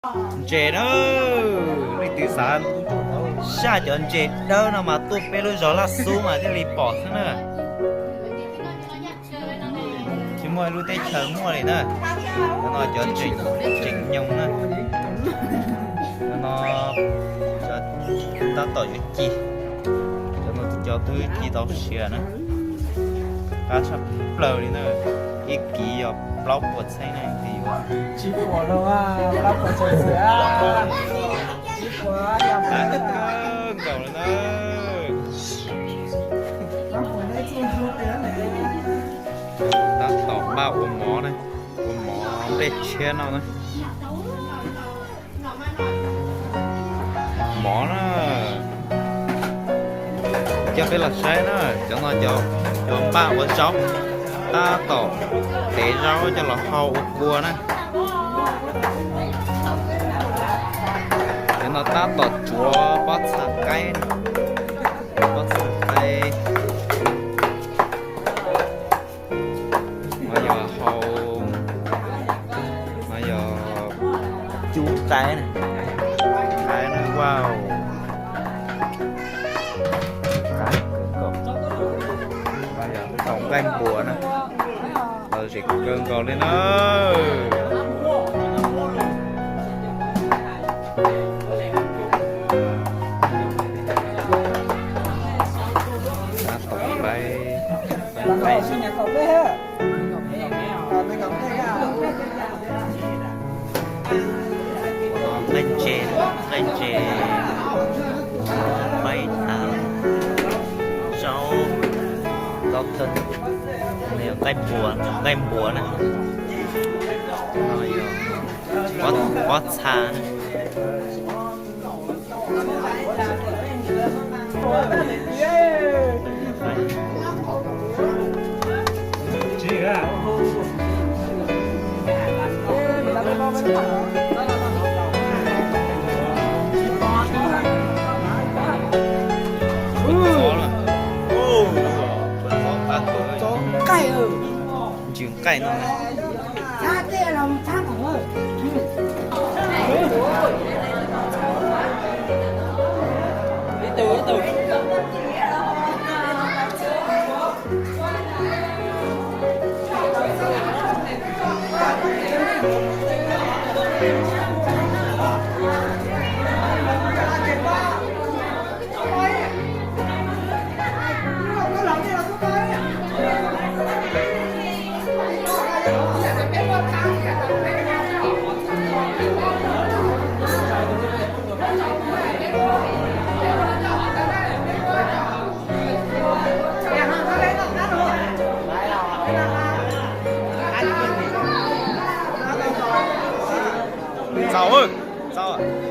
Ntses na, leej twg xav saj cov ntses dawb no mas tuaj peb lub zos Laj Xub mas thiaj li pom xwb na. Tsis muaj ib lub teb chaws muaj li na. Cov no cov tseem nyoos na. Cov no tab tom yuav ci, cov no cov twb ci tau siav na. Qab tshaj plaws li na, ib kiv yog plaub puas txheeb na. Tsis pom los plaub puas txheeb xwb. Qab kawg nkaus li na. Tab tom npaj ua mov na, ua mov nplej tshiab no na. Mov na, coj peb los saib na, cov no cov npaj ua zaub, tab tom tev zaub coj los hau ua kua na. Cov no tab tom tsuav pob txha qaib, pob txha qaib. No yog hau, no yog cub qaib na, qaib na, wow. Qaib kawg nkaus. No yog hau nqaij npuas na, lom zem kawg nkaus li na. Tab tom npaj, npaj nqaij ntses, nqaij ntses, npaj tas, zaub, zaub kawg, nqaij npuas, nqaij npuas na, pob txha na. Ntsws nqaij no. Txaus, txaus.